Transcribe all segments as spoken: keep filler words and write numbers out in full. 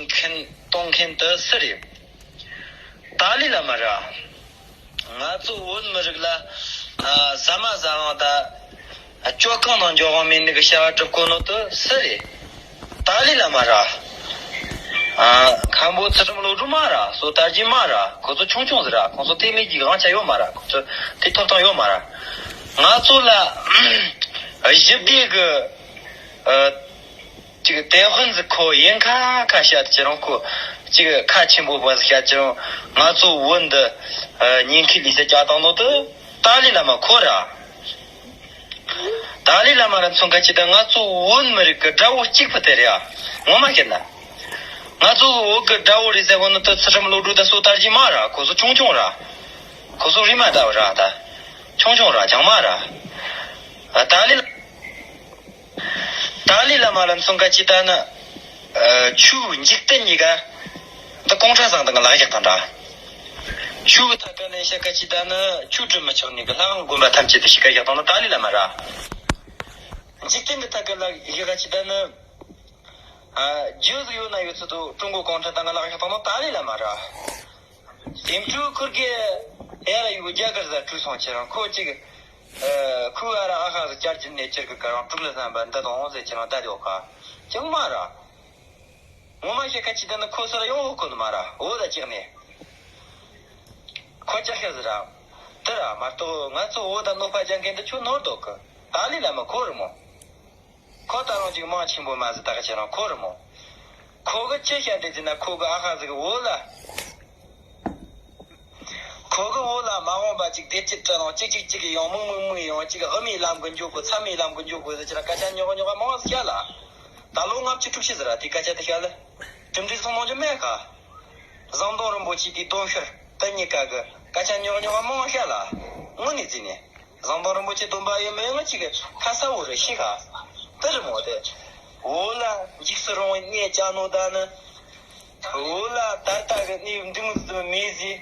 མཁན་གཏོང་མཁན་དེ་སུ་རེད། ཏཱ་ལའི་བླ་མ་ར། ང་ཚོ་བོད་མི་རིགས་ལ་ཨ་ཟ་མ་ཟ་ཡང་ད་སྤྱོད་གང་དང་འཇོག་གང་མེད་ནི་གི་བྱ་བ་སྒྲུབ་གོ་ནོ་དེ་སུ་རེད། ཏཱ་ལའི་བླ་མ་ར། ཨ་མཁན་པོ་ཚུལ་ཁྲིམས་བློ་གྲོས་མ་ར། སོ་དར་རྒྱས་མ་ར། ཁོ་ཚོ་ཆུང་ཆུང་ཟིག་ར། ཁོ་ཚོ་དེ་མིན་གྱི་དབང་ཆ་ཡོད་མ་ར། ཁོ་ཚོ་དེ་ཐོབ་ཐང་ཡོད་མ་ར། ང་ཚོ་ལ་ཞི་བདེ་གི་ཨ་ཅིག་དེ་དཔོན་ཟིག་ཁོ་ཡིན་ཁ་ཁ་བཤད་ཀྱི་རང་ཁོ་ཅིག་ཁ་ཆེན་པོ་བ་ཟིག་བཤད་ཀྱི་རང་ང་ཚོ་བོད་འདི་ཨ་ཉེན་ཁའི་ལུས་རྩལ་བཅའ་བཏང་ནོ་དེ་ཏཱ་ལའི་བླ་མ་ཁོ་ར། ཏཱ་ལའི་བླ་མ་ར་མཚོན་ཁ་ཅིག་ད་ང་ཚོ་བོད་མི་རིགས་ཀྱི་དགྲ་བོ་གཅིག་པུ་དེ་རེད་ཨ། ངོ་མ་བཤད་ན། ང་ཚོ་བོད་ཀྱི་དགྲ་བོ་རེད་ཟེར་གོ་ནི་དེ་ཚུལ་ཁྲིམས་བློ་གྲོས་ད་སོ་དར་རྒྱས་མ་ར། ཁོ་ཚོ་ཆུང་ཆུང་ར། ཁོ་ཚོ་རིས་མ་ད་བ་ར་ད། ཆུང་ཆུང་ར་ཅང་མ་ར། ཨ་ཏཱ་ལའི། ཏཱ་ལའི་བླ་མ་ལ་མཚོན་ཁ་ཅིག་ད་ནི། ཨ་ཆོས་འཇིག་རྟེན་གཉིས་ཀ་འདི་གུང་ཁྲན་ཟང་དང་གི་ལག་བཞག་དང་འདྲ། ཆོས་ཀྱི་ཐད་ཀ་ནས་བཤད་ཁ་ཅིག་ད་ནི་ཆོས་སྒྲུབ་མི་ཆོག་ནི་གི་ལྷ་ཁང་དགོན་པ་ཐམས་ཅད་དུ་ཞིག་ག་བཞག་དང་ནི་ཏཱ་ལའི་བླ་མ་ར། འཇིག་རྟེན་གྱི་ཐད་ཀ་ལ་བཞག་ཁ་ཅིག་ད་ནི། ཨ་རྒྱུ་ཟིག་ཡོད་ན་ཡོད་ཚད་དུ་ཀྲུང་གོ་གུང་ཁྲན་ཏང་གི་ལག་བཞག་དང་ནི་ཏཱ་ལའི་བླ་མ་ར། དེ་འཕྲོས་ཁུར་གེ་ཡ་ར་ཡུ་རྒྱ་གར་ཟ་བྲོས་སོང་ཁྱེད་རང་ཁོ་གཅིག་ཨ་ཁོའི་ཨ་ར་ཨ་ཁ་ཟིག་བསྐྱར་གྱི་ནས་ཁྱེར་གི་ཀ་རང་དྲུག་ལ་བསམ་པ་འདི་དང་འོང་ཟེར་ཁྱེད་རང་ད་དེ་འོ་ཁ་ཅང་མ་ར། ངོ་མ་བཤད་ཁ་ཅིག་ད་ནི་ཁོ་སར་ཡོང་འོ་ཁོ་ནི་མ་ར་འོ་ད་ཅིག་ནས་ཁོ་ཅག་ཤ་ཟིག་ར། དེ་ར་མ་གཏོགས་ང་ཚོ་འོ་ད་གནོད་པ་རྒྱག་མཁན་དེ་ཁྱོད་ནོར་འདུག་གི། ཏཱ་ལའི་བླ་མ་ཁོ་རེད་མོ། ཁོ་ད་རུང་ཅིག་མང་ཆེན་པོ་མ་ཟིག་ད་ག་ཁྱེད་རང་ཁོ་རེད་མོ། ཁོ་གི་ཅི་བཤད་དེ་ཟེར་ན་ཁོ་གི་ཨ་ཁ་ཟིག་གི་འོ་ལ། ཁོ་གི་འོ་ལ་མ་འོངས་པ་ཅིག་བདེ་སྐྱིད་བྲལ་ནང་ཅིག་ཅིག་ཅིག་གི་ཡང་མུག་མུག་མུག་ཡང་ཅིག་དབུ་མའི་ལམ་གི་འཇུག་དགོས་ཚད་མའི་ལམ་གི་འཇུག་དགོས་ཟེར་ཁྱེད་རང་སྐད་ཆ་རྙོག་རྙོག་མང་ཟིག་བཤད་ལ། ད་ལོ་ལྔ་བཅུ་དྲུག་ཅུ་ཟིག་ར་དེ་སྐད་ཆ་དེ་བཤད་ལ། གྲུབ་འབྲས་སོང་གནང་རྒྱུ་མེད་ག། ཟམ་གདོང་རིན་པོ་ཆེ་དེའི་སྟོབས་ཤུགས་དེ་གཉིས་ཀ་གི་སྐད་ཆ་རྙོག་རྙོག་མང་བཤད་ལ། དངོས་གནས་བརྩིས་ནས། ཟམ་གདོང་རིན་པོ་ཆེ་སྟོན་པ་ཡིན་མིན་ང་གཅིག་གི་ཁ་གསལ་བོ་རེད་ཤེས་ག། དེ་རེད་མོ་དེ། འོ་ལ་འཇིགས་སུ་རུང་བའི་གནས་བཅའ་ནོ་ད་ནི། འོ་ལ་ད་ལྟ་གི་གནས་འདི་མོ་ཟིག་མེད་ཟིག་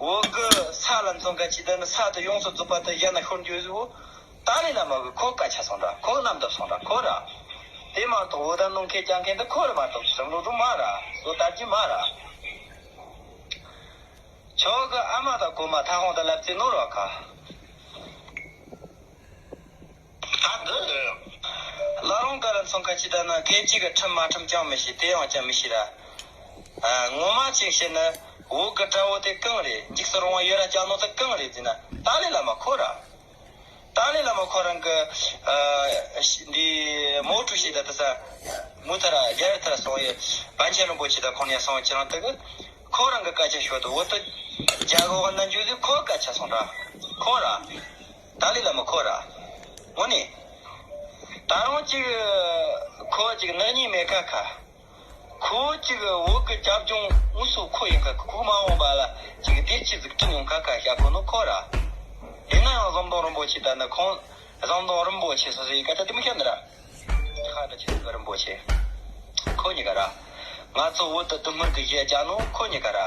འོ་གི་ས་ལ་མཚོན་ཁ་ཅིག་ད་ནི་ས་དེ་ཡོངས་སུ་རྫོགས་པ་དེ་གཞན་ན་ཤོར་འགྱོ་ཟིག་འོ། ཏཱ་ལའི་བླ་མ་གི་ཁོ་སྐད་ཆ་སོང་འདྲ་ཁོ་རྣམ་འདབས་སོང་འདྲ་ཁོ་ར། དེ་མ་གཏོགས་འོ་ད་གནོད་མཁན་རྒྱག་མཁན་དེ་ཁོ་རེད་མ་གཏོགས་སྲིད་བློན་གྲོས་མ་ར་སོ་དར་རྒྱུ་མ་ར། ཁྱོད་ཀྱི་ཨ་མ་དང་གོ་མ་ཐ་ཧོང་དུ་ལབ་ཙེ་ནོར་བ་ཁ། ད་འདི་བླ་རུང་ཀ་ར་མཚོན་ཁ་ཅིག་ད་ན་སྐད་ཅིག་གི་ཁྲིམས་མ་ཁྲིམས་ཅང་མི་ཤེས་དེ་ཡང་ཅང་མི་ཤེས་ར། ཨ་ངོ་མ་ཅིག་བཤད་ན་བོད་གི་དགྲ་བོ་དེ་གང་རེད། འཇིགས་སུ་རུང་བ་ཡོད་ར་ཅང་ནོ་དེ་གང་རེད་ཟེར་ན་ཏཱ་ལའི་བླ་མ་ཁོ་ར། ཏཱ་ལའི་བླ་མ་ཁོ་རང་གི་ཨ་འདི་མའོ་ཀྲུའུ་ཞི་ད་ད་ས་མུ་ཐ་ར་རྒྱ་རི་ཐ་ར་སོང་ཡེ་པཎ་ཆེན་རིན་པོ་ཆེ་ད་ཁོང་ཉ་སོང་ཁྱེད་རང་ད་གི་ཁོ་རང་གི་སྐད་ཆ་ཤོད་དུ་འོ་ད་རྒྱ་གོ་ག་ན་འཇུ་ཟི་ཁོ་སྐད་ཆ་སོང་ར་ཁོ་ར། ཏཱ་ལའི་བླ་མ་ཁོ་ར། དངོས་གནས། ད་རུང་གཅིག་ཁོ་གཅིག་ནག་ཉེས་མེད་ཁ་ཁ། ཁོ་གཅིག་བོད་ཀྱི་རྒྱབ་ལྗོངས་དངོས་སུ་ཁོ་ཡིན་ཁ་ཁོ་མ་འོངས་པ་ལ་གཅིག་བདེ་སྐྱིད་ཟིག་བསྐྲུན་ཡོང་ཁ་ཁ་ཤ་ཁོ་ནོ་ཁོ་ར། ཡིན་ན་ཡང་ཟམ་གདོང་རིན་པོ་ཆེ་ད་ནི་ཁོང་ཟམ་གདོང་རིན་པོ་ཆེ་སོ་སོའི་སྐད་ཆ་དེ་མི་ཤེས་ནི་ར། ཁ་ད་ཆེ་ཟིག་རིན་པོ་ཆེ། ཁོ་གཉིས་ཀ་ར། ང་ཚོ་བོད་དུ་དུ་མུར་གི་གཞས་རྒྱག་ནོ་ཁོ་གཉིས་ཀ་ར།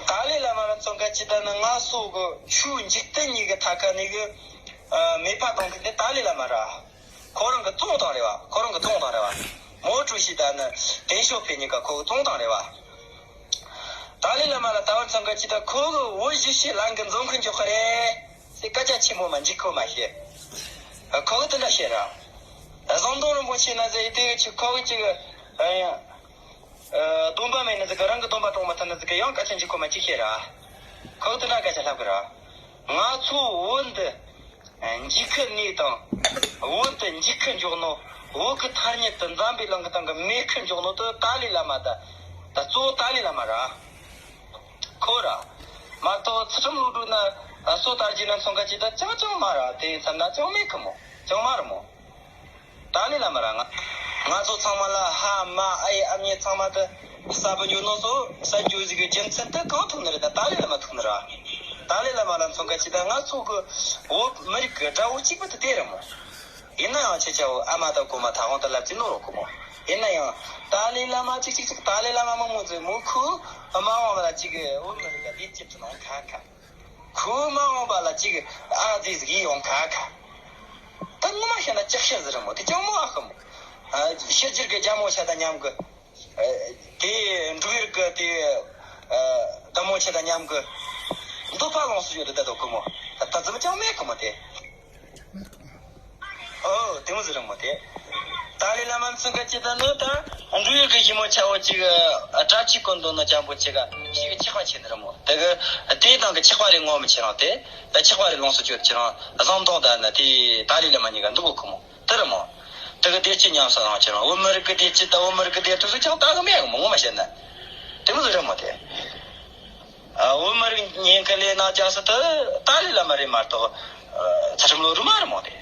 ཏཱ་ལའི་བླ་མ་ལ་མཚོན་ཁ་ཅི་ད་ནི་ང་སོ་གི་ཆོས་འཇིག་རྟེན་གཉིས་ཀྱི་ཐད་ཀ་ནས་གི་ཨ་མེད་པ་གཏོང་གི་དེ་ཏཱ་ལའི་བླ་མ་ར། ཁོ་རང་གི་བཙོང་དང་རེད་བ། ཁོ་རང་གི་བཙོང་དང་རེད་བ། མའོ་ཀྲུའུ་ཞི་ད་ནི་ཏེང་ཞའོ་ཕིང་གཉིས་ཀ་ཁོ་གི་བཙོང་དང་རེད་བ། ཏཱ་ལའི་བླ་མ་ལ་ད་བར་མཚོན་ཁ་ཅི་ད་ཁོ་གི་བོད་གཞིས་བྱེས་ལང་གི་འཛོམས་ཁུལ་འཇོག་གི་རེད་ཟེར་སྐད་ཆ་ཆེན་པོ་མ་འཇིགས་ཁོ་མ་ཤེས། ཁོ་གི་དེ་འདྲ་བཤད་ར། ཟམ་གདོང་རིན་པོ་ཆེ་ན་ཟེར་དེ་ཆི་ཁོ་གི་ཅིག་ཨ་སྡོམ་པ་མེད་ན་ཟེར་གི་རང་གི་སྡོམ་པ་སྐྱོང་མ་ཐུབ་ན་ཟེར་གི་ཡང་སྐད་ཆ་འཇིགས་ཁོ་མ་ཅིག་བཤད་ར། ཁོ་གི་དེ་འདྲ་སྐད་ཆ་ལབ་གི་ར། ང་ཚོ་བོད་འདི། འཇིགས་སྐུལ་གནས་དང་། བོད་དུ་འཇིགས་སྐུལ་འཇོག་ནོ། བོད་ཀྱི་ཐ་སྙད་དུ་འཛམ་བུའི་གླིང་གི་སྟེང་གི་མེད་སྐུལ་འཇོག་ནོ་དེ་ཏཱ་ལའི་བླ་མ་ད། ད་གཙོ་བོ་ཏཱ་ལའི་བླ་མ་ར། ཁོ་ར། མ་གཏོགས་ཚུལ་ཁྲིམས་བློ་གྲོས་ན་སོ་ལྟར་གྱི་ན་མཚོན་ཁ་ཅི་ད་ཅང་ཅང་མ་ར་དེ་ཡིན་ཙམ་ན་ཅང་མེད་གི་མོ་ཅང་མ་རེད་མོ། ཏཱ་ལའི་བླ་མ་ར་ང་། ང་ཚོ་ཚང་མ་ལ་ཧ་མ་ཨ་ཡེ་ཨ་མྱེས་ཚང་མ་དུ་ས་བུ་འཇུ་ནོ་སོ་ས་འཇུ་ཟིག་གི་རྒྱུ་མཚན་དུ་གང་ཐུག་ནི་རེད་ད་ཏཱ་ལའི་བླ་མ་ཐུག་ནི་ར། ཏཱ་ལའི་བླ་མ་ལ་མཚོན་ཁ་ཅི་ད་ང་ཚོ་གི་བོད་མི་རིགས་གི་དགྲ་བོ་གཅིག་པུ་དུ་དེ་རེད་མོ། ཡིན་ན་ཡང་ཁྱེད་ཅག་བོ་ཨ་མ་དང་གོ་མ་ཐ་ཧོང་དུ་ལབ་ཙི་ནོ་རོ་གོ་མོ། ཡིན་ན་ཡང་ཏཱ་ལའི་བླ་མ་གཅིག་གཅིག་གཅིག་ཏཱ་ལའི་བླ་མ་མང་མོ་ཚོས་མོ་ཁུ་མ་འོང་ལ་གཅིག་གི་བོད་མི་རིགས་ག་དེ་གཅིག་ཏུ་ནང་ཁ་ཁ། ཁོ་མ་འོངས་པ་ལ་ཅིག་ཨ་ཙི་ཟིག་ཡིད་ཡོང་ཁ་ཁ། ད་ངོ་མ་བཤད་ན་ལྕགས་ཤ་ཟིག་རེད་མོ་དེ་ཅང་མོ་ཨ་ཁ་མོ། ཨ་ཕྱི་རྒྱལ་གྱི་རྒྱལ་མོ་ཆ་དང་མཉམ་གི། ཨ་དེ་འབྲུག་ཡུལ་གྱི་དེ་ཨ་བདག་མོ་ཆ་དང་མཉམ་གི་འདོད་པ་ལོངས་སུ་སྤྱོད་དེ་བསྡད་དོ་ཀུ་མོ། ད་ད་ཙམ་ཅང་མེད་ཀུ་མོ་དེ། ཨོ་དེ་མོ་ཟེར་ར་མོ་དེ། ཏཱ་ལའི་བླ་མ་ཚུན་ག་ཅི་ད་ནི་ད་འབྲུག་ཡུལ་གྱི་ཞི་མོ་ཆ་བོ་ཅིག་ཨ་བཀྲ་ཤིས་ཀུན་འདུས་ནི་ཅང་པོ་ཅིག་ག་ཞིག་གི་ཆགས་པ་ཆེ་ནི་ར་མོ། དེ་གི་དེའི་སྟེང་གི་ཆགས་པ་རེ་ངོམས་ཆེ་རང་དེ། ད་ཆགས་པ་རེ་ལོངས་སུ་སྤྱོད་ཆེ་རང་བཟང་མདོག་ད་ནི་དེ་ཏཱ་ལའི་བླ་མ་གཉིས་ཀ་འདུག་གོ་ཀུ་མོ། དེ་རེད་མོ། དེ་གི་བདེ་སྐྱིད་ཉམས་སུ་བླང་བྱེད་རང་བོད་མི་རིགས་ཀྱི་བདེ་སྐྱིད་དང་བོད་མི་རིགས་ཀྱི་བདེ་སྡུག་སུ་ཀྱང་ལྟ་གི་མེད་གི་མོ། ངོ་མ་བཤད་ན། དེ་མོ་ཟིག་རེད་མོ་དེ། ཨ་བོད་མི་རིགས་ཉེན་ཁ་ལས་ནང་ཅག་སུ་དུ་ཏཱ་ལའི་བླ་མ་རེད་མ་གཏོགས། ཨ་ཚ་ཁྲིམས་ལོ་རུ་མ་རེད་མོ་དེ།